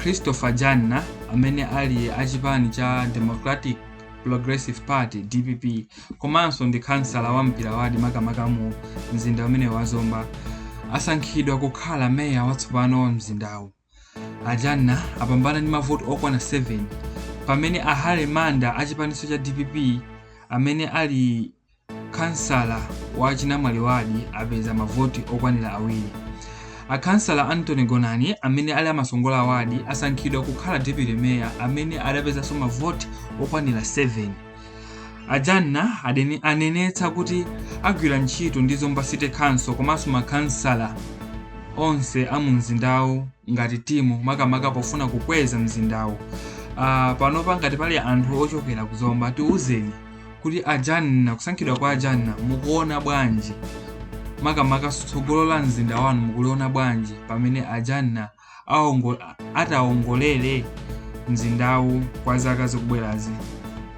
Christopher Janna amene ali achipani cha Democratic Progressive Party, DPP, komanso ndi khansala wa Mpira wadi makamaka mu mzinda umene wa Zomba, asankhidwa kukhala meya watsopano wa mzindawu. A Janna apambana ndi mavoti okwana 7, pamene a Harry Manda achipaniso cha DPP amene ali khansala wa Chinamwali wadi apeza mavoti okwanira 2. A khansala Anthony Gonani amene ali a Masongola wadi asankhidwa kukhala deputy mayor amene adapezanso mavoti okwanira 7. A Janna anenetsa kuti agwira ntchito ndi Zomba City Council komanso makhansala onse a mu mzindawu ngati timu makamaka pofuna kukweza mzindawu. Panopa ngati pali anthu ochokera ku Zomba, tiuzeni kuti a Janna, kusankhidwa kwa a Janna mukuona bwanji? Makamaka tsogolo la mzinda wanu mukuliona bwanji pamene a Janna atawongolere mzindawu kwa zaka zikubwerazi?